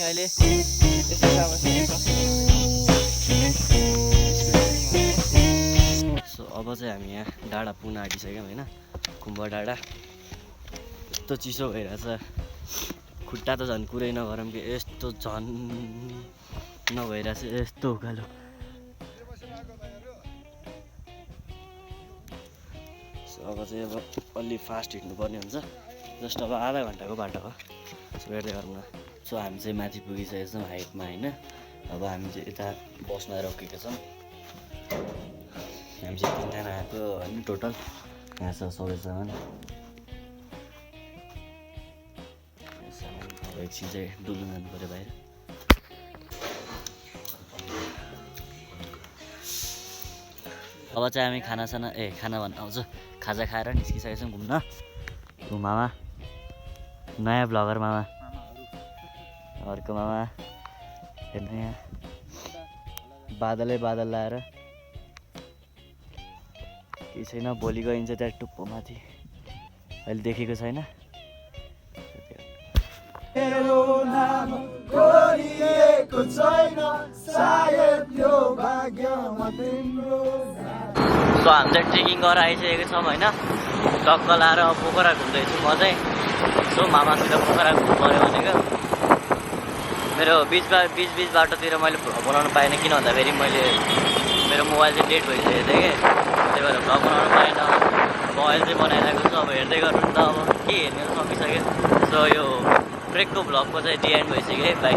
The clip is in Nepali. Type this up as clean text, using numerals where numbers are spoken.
अहिले यस्तो सो अब चाहिँ हामी यहाँ डाँडा पुग्न आँटिसक्यौँ होइन। खुम्बा डाँडा यस्तो चिसो भइरहेछ, खुट्टा त झन् कुरै नगरौँ कि यस्तो झन् नभइरहेछ, यस्तो उकालो। सो अब चाहिँ अलि फास्ट हिँड्नुपर्ने हुन्छ, जस्ट अब आधा घन्टाको बाटो हो। सो हेर्दै गरौँ न। सो हामी चाहिँ माथि पुगिसकेको छौँ हाइटमा होइन। अब हामी चाहिँ यता बसमा रोकेका छौँ। हामी चाहिँ 3 जना आएको होइन टोटल। यहाँ छ सबै सामान। अब एकछिन चाहिँ डुल्नु जानु पऱ्यो बाहिर। अब चाहिँ हामी खाना भन्न आउँछ, खाजा खाएर निस्किसकेको छौँ घुम्न। मामा नयाँ भ्लगर मामा, अर्को मामा हेर्नु यहाँ बादलै बादल लाएर केही छैन। भोलि गइन्छ त्यहाँ टुप्पो माथि, अहिले देखेको छैन। सो हामी चाहिँ ट्रेकिङ गरेर आइसकेको छौँ होइन। टक्क लाएर पोखरा घुम्दैछु म चाहिँ। सो मामासित पोखरा घुम्नु पऱ्यो भनेको। मेरो बिच बाटोतिर मैले भ्लग बनाउनु पाएन, किन भन्दाखेरि मेरो मोबाइल चाहिँ डेट भइसकेको थियो कि, त्यही भएर भ्लग बनाउनु पाएन। मोबाइल चाहिँ बनाइरहेको छु, अब हेर्दै गर्नु नि त। अब के हेर्नु सकिसक्यो। सो यो ट्रेकको भ्लगको चाहिँ डी एन्ड भइसक्यो है। बाई।